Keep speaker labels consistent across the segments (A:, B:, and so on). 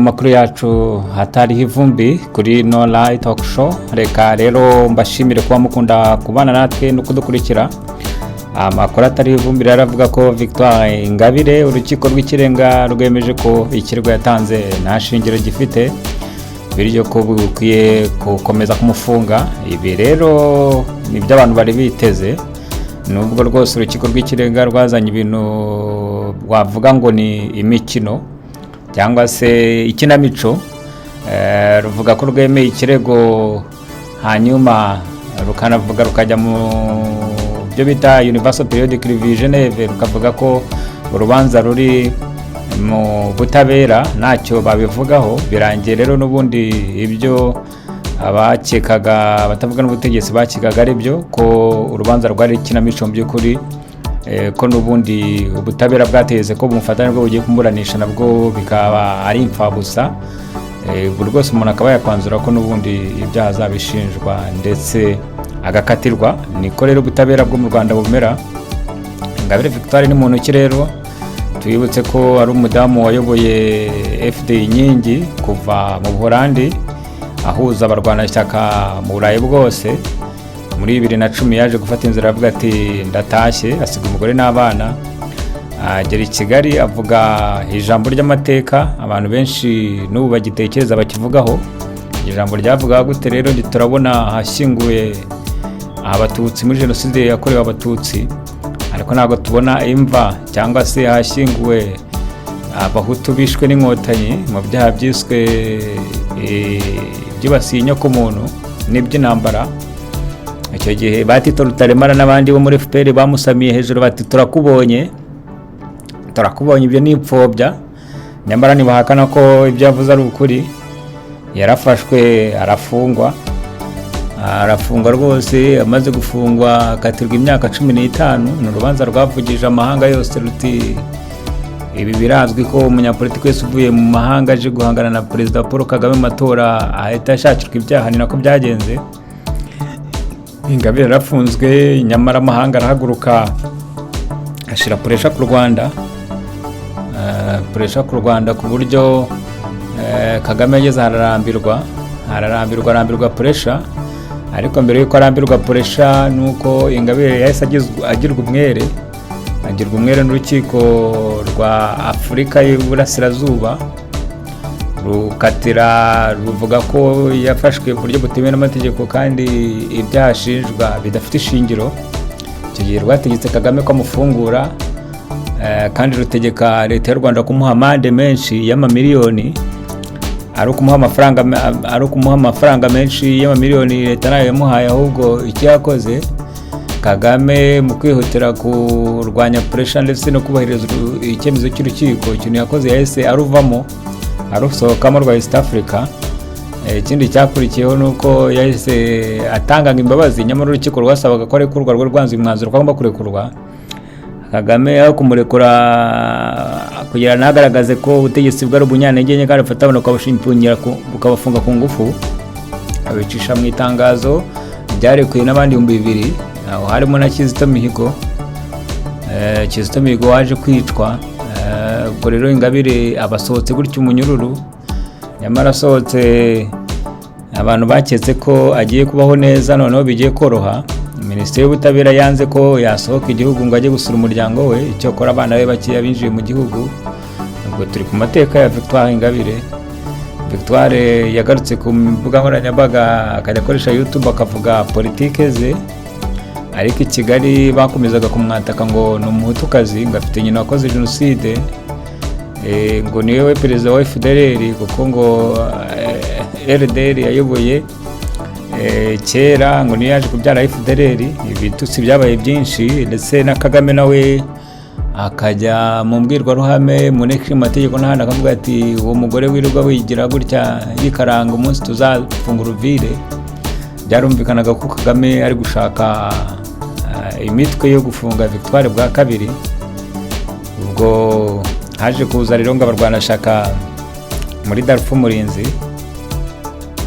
A: Amakuru yacu hatariho ivumbi kuri No Light Talk Show. Reka rero mbashimire kuba mukunda kubana natwe no kudukurikira. Amakuru atariho ivumbi rero avuga ko Victoire Ingabire, Urukiko rw'Ikirenga rwemeje ko ikirego yatanze nta shingiro gifite, bityo ko bukwiye gukomeza kumufunga. Ibi rero ni byo abantu bari biteze, nubwo rwose Urukiko rw'Ikirenga rwazanye ibintu wavuga ngo ni imikino cyangwa se ikinamico. Ruvuga ko rwemeye ikirego, hanyuma rukanavuga, rukajya mu byo bita Universal Periodic Review Geneve, rukavuga ko urubanza ruri mu butabera, ntacyo babivugaho. Birangiye rero n'ubundi ibyo abakekaga, abatavuga n'ubutegetsi bakekaga ari byo, ko urubanza rwari ikinamico mu by'ukuri, ko n'ubundi ubutabera bwategetse ko bumufatanya bwo bugiye kumuburanisha nabwo bikaba ari imfabusa. Ubu rwose umuntu akaba yakwanzura ko n'ubundi ibyaha azabishinjwa ndetse agakatirwa. Niko rero ubutabera bwo mu Rwanda bumera. Ingabire Victoire ni muntu ki rero? Twibutse ko ari umudamu wayoboye FDU Inkingi kuva mu Buholandi, ahuza abarwanashyaka mu Burayi bwose. Muri 2010 yaje gufata inzira, aravuga ati "Ndatashye", asiga umugore n'abana, agera i Kigali avuga ijambo ry'amateka abantu benshi n'ubu bagitekereza, bakivugaho. Ijambo ryavugaga gute rero? Turabona ahashyinguye Abatutsi muri Jenoside yakorewe Abatutsi, ariko ntabwo tubona imva cyangwa se ahashyinguwe Abahutu bishwe n'Inkotanyi mu byaha byiswe byibasiye inyokomuntu n'iby'intambara. Icyo gihe ba Tito Rutaremara n'abandi bo muri FPR bamusamiye hejuru bati "Turakubonye, turakubonye, ibyo ni ipfobya." Nyamara ntibahakana ko ibyo yavuze ari ukuri. Yarafashwe, arafungwa, arafungwa rwose. Amaze gufungwa akatirwa imyaka 15. Ni urubanza rwavugije amahanga yose ruti "Ibi birazwi ko umunyapolitiki wese uvuye mu mahanga aje guhangana na Perezida Paul Kagame mu matora ahita ashakirwa ibyaha." Ni nako byagenze. Ingabire yarafunzwe, nyamara amahanga arahaguruka ashyira pressure ku Rwanda, pressure ku Rwanda, ku buryo Kagame yageze ararambirwa, ararambirwa, arambirwa pressure. Ariko mbere y'uko arambirwa pressure, ni uko Ingabire yahise agirwa umwere, agirwa umwere n'Urukiko rwa Afurika y'Uburasirazuba, rukatira, ruvuga ko yafashwe ku buryo butemewe n'amategeko kandi ibyaha ashinjwa bidafite ishingiro. Icyo gihe rwategetse Kagame ko amufungura, kandi rutegeka Leta y'u Rwanda kumuha amande menshi y'amamiliyoni. Ari ukumuha amafaranga menshi y'amamiliyoni, leta nayo yamuhaye. Ahubwo icyo yakoze Kagame mu kwihutira kurwanya pressure ndetse no kubahiriza icyemezo cy'urukiko, ikintu yakoze yahise aruvamo, arusohokamo rwa East Africa. Ikindi cyakurikiyeho ni uko yahise atangaga imbabazi, nyamara urukiko rwasabaga ko arekurwa, rwo rwanze umwanzuro ko agomba kurekurwa. Kagame aho kumurekura kugira ntagaragaze ko ubutegetsi bwe ari ubunyantege nke kandi bufata abantu bukabafunga ku ngufu, abicisha mu itangazo ryarekuye n'abandi 2000, aho harimo na Kizito Mihigo. Kizito Mihigo waje kwicwa. Ubwo rero Ingabire abasohotse gutyo umunyururu. Nyamara asohotse, abantu baketse ko agiye kubaho neza, noneho bigiye koroha. Minisiteri y'Ubutabera yanze ko yasohoka igihugu ngo ajye gusura umuryango we, icyakora abana be bakeya binjiye mu gihugu. Ubwo turi ku mateka ya Victoire Ingabire. Victoire yagarutse ku mbuga nkoranyambaga, akajya akoresha YouTube akavuga politike ze, ariko i Kigali bakomezaga kumwataka ngo ni Umuhutukazi, ngo afite nyina wakoze jenoside, ngo niwe we perezida wa FDLR, kuko ngo RDR yayoboye kera, ngo niyo yaje kubyara FDLR. Ibitutsi byabaye byinshi, ndetse na Kagame nawe akajya mu mbwirwaruhame mu nteko ishinga amategeko n'ahandi akavuga ati "Uwo mugore wirirwa wigira gutya yikaranga, umunsi tuzafunga uruvire." Byarumvikanaga ko Kagame ari gushaka imitwe yo gufunga Victoire bwa kabiri. Ubwo haje kuza rero ngo abarwanashyaka muri DALFA Umurinzi,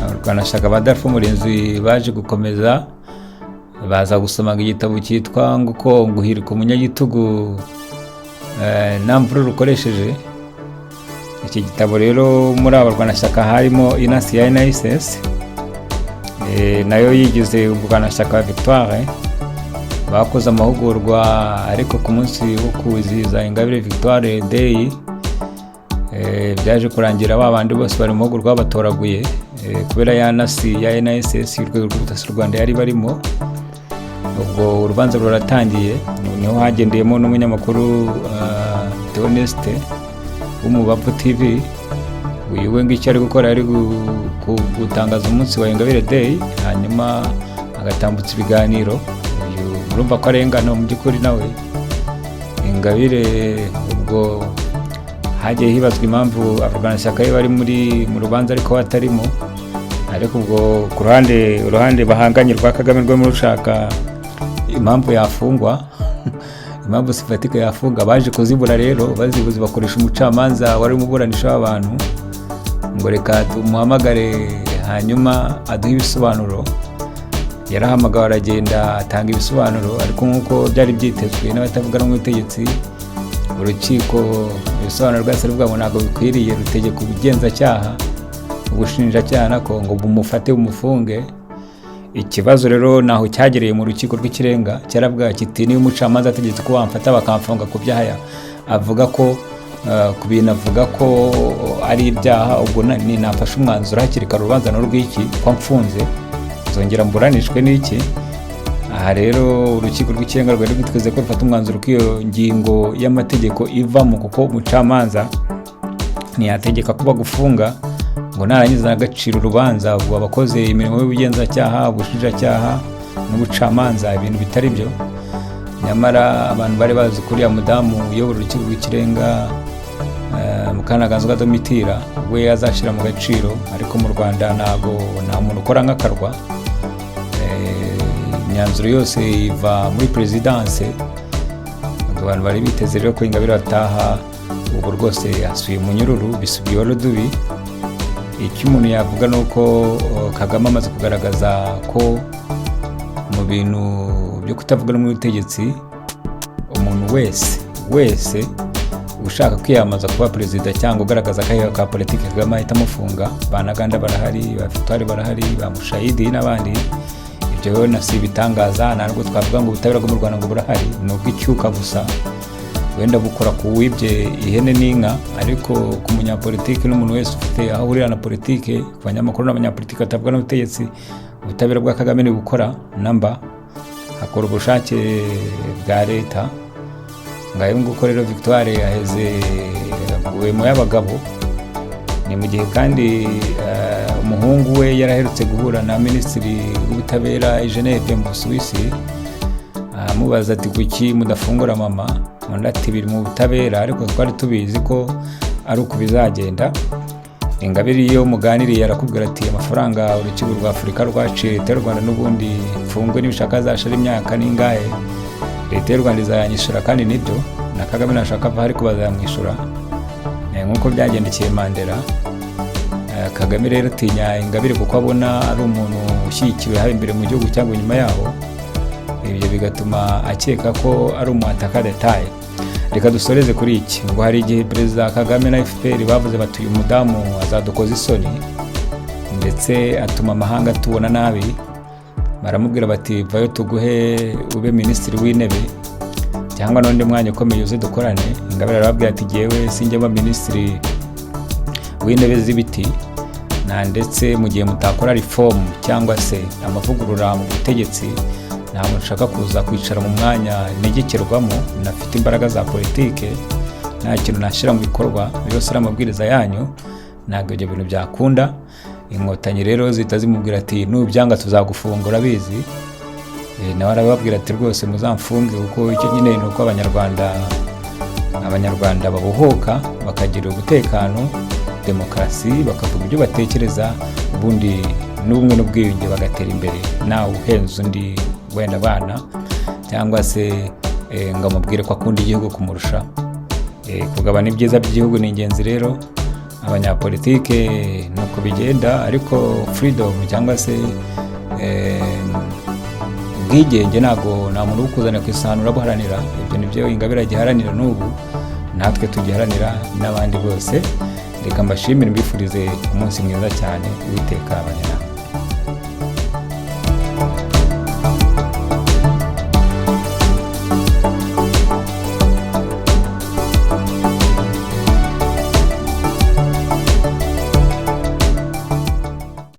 A: abarwanashyaka ba DALFA Umurinzi baje gukomeza, baza gusomaga igitabo cyitwa ngo uko guhirika umunyagitugu nta mvururu ukoresheje. Iki gitabo rero, muri aba barwanashyaka harimo intasi ya NSS, nayo yigize umurwanashyaka wa Victoire. Bakoze amahugurwa, ariko ku munsi wo kwizihiza Ingabire Victoire Day, byaje kurangira ba bandi bose bari mu mahugurwa babatoraguye, kubera ya ntasi ya NSS, y'urwego rw'ubutasi rw'u Rwanda, yari barimo. Ubwo urubanza ruratangiye, niho hagendeyemo n'umunyamakuru Theoneste w'Umubavu TV. Uyu we ngicyo ari gukora, ari gutangaza umunsi wa Ingabire Day, hanyuma agatambutsa ibiganiro. Uyu murumva ko arengana mu by'ukuri nawe Ingabire. Ubwo hagiye hibazwa impamvu abarwanashyaka be bari mu rubanza ariko batarimo. Ariko ubwo ku ruhande bahanganye rwa Kagame rwo rushaka impamvu yafungwa, impamvu zifatika yafunga, baje kuzibura rero. Bazibuze, bakoresha umucamanza wari umuburanisha w'abantu ngo reka tumuhamagare hanyuma aduhe ibisobanuro. Yarahamagawe, aragenda, atanga ibisobanuro, ariko nk'uko byari byitezwe n'abatavuga rumwe n'ubutegetsi, urukiko ibisobanuro rwose ruvuga ngo ntabwo bikwiriye, rutegeka ubugenzacyaha, ubushinjacyaha nako, ngo bumufate bumufunge. Ikibazo rero naho cyagereye mu Rukiko rw'Ikirenga, cyaravuga kiti niba umucamanza ategetse ko bamfata bakamfunga ku byaha avuga ko ku bintu avuga ko ari ibyaha, ubwo ni nafashe umwanzuro hakiri kare, urubanza n'urw'iki ko mfunze nzongera mburanishwe n'iki? Aha rero Urukiko rw'Ikirenga rwari rwiteze ko rufata umwanzuro ko iyo ngingo y'amategeko ivamo, kuko umucamanza ntiyategeka ko bagufunga ngo narangiza agaciro urubanza. Ubwo abakoze imirimo y'ubugenzacyaha, ubushinjacyaha n'ubucamanza ibintu bitari byo. Nyamara abantu bari bazi ko uriya mudamu uyobora Urukiko rw'Ikirenga, Mukantaganzwa Domitira, we azashyira mu gaciro. Ariko mu Rwanda ntabwo nta muntu ukora nk'akarwa. Imyanzuro yose iva muri perezidanse. Abantu bari biteze rero ko Ingabire ataha, ubu rwose yasuye umunyururu, bisubiye rudubi. Icyo umuntu yavuga ni uko Kagame amaze kugaragaza ko mu bintu byo kutavuga rumwe n'ubutegetsi, umuntu wese wese ushaka kwiyamamaza kuba perezida cyangwa ugaragaza akaheho ka politiki, Kagame ahita amufunga. Ba Ntaganda barahari, ba Victoire barahari, ba Mushayidi n'abandi. Ibyo rero na si ibitangaza. Ntabwo twavuga ngo ubutabera bwo mu Rwanda ngo burahari, ni ubw'icyuka gusa, wenda bukora ku wibye ihene n'inka, ariko ku munyapolitiki n'umuntu wese ufite aho ahurira na politiki, ku banyamakuru n'abanyapolitiki batavuga n'ubutegetsi, ubutabera bwa Kagame ntibukora namba, hakora ubushake bwa leta. Ngayo nguko rero, Victoire aheze mu y'abagabo. Ni mu gihe kandi umuhungu we yaraherutse guhura na minisitiri w'ubutabera i Geneve mu Busuwisi, amubaza ati kuki mudafungura mama? Undi ati biri mu butabera, ariko twari tubizi ko ari uku bizagenda. Ingabire iyo muganiriye arakubwira ati amafaranga Urukiko rwa Afurika rwaciye Leta y'u Rwanda, n'ubundi mfungwe nibishaka azashira imyaka n'ingahe, Leta y'u Rwanda izayanyishyura. Kandi nibyo, na Kagame nashaka ava ariko bazayamwishyura, nk'uko byagendekeye Mandela. Kagame rero atinya Ingabire kuko abona ari umuntu ushyigikiwe haba imbere mu gihugu cyangwa inyuma yaho. Ibyo bigatuma akeka ko ari umuataka detaye. Reka dusoreze kuri iki ngo hari igihe Perezida Kagame na FPR bavuze bati uyu mudamu azadukoza isoni, ndetse atuma amahanga atubona nabi. Baramubwira bati vayo tuguhe ube minisitiri w'intebe cyangwa n'undi mwanya ukomeye, uze dukorane. Ingabire arababwira ati jyewe sinjya mba minisitiri w'intebe z'ibiti, na ndetse mu gihe mutakora reform cyangwa se amavugurura mu butegetsi, ntabwo nshaka kuza kwicara mu mwanya ntegekerwamo, nafite imbaraga za politike, nta kintu nashyira mu bikorwa, yose ari amabwiriza yanyu, ntabwo ibyo bintu byakunda. Inkotanyi rero zihita zimubwira ati nubyanga tuzagufunga, urabizi. Nawe arababwira ati rwose muzamfunge, kuko icyo nyine ni uko Abanyarwanda babohoka, bakagira umutekano, demokarasi, bakavuga ibyo batekereza, ubundi n'ubumwe n'ubwiyunge, bagatera imbere, nawe uhenze undi wenda abana cyangwa se ngo amubwire ko akunda igihugu kumurusha. Kugabana ibyiza by'igihugu ni ingenzi. Rero abanyapolitike ni uko bigenda, ariko freedom cyangwa se ubwigenge ntabwo nta muntu ubukuzanira ku isahani, urabuharanira. Ibyo ni byo Ingabire agiharanira n'ubu, natwe tugiharanira n'abandi bose. Reka mbashimire, mbifurize umunsi mwiza cyane. Uwiteka abane namwe.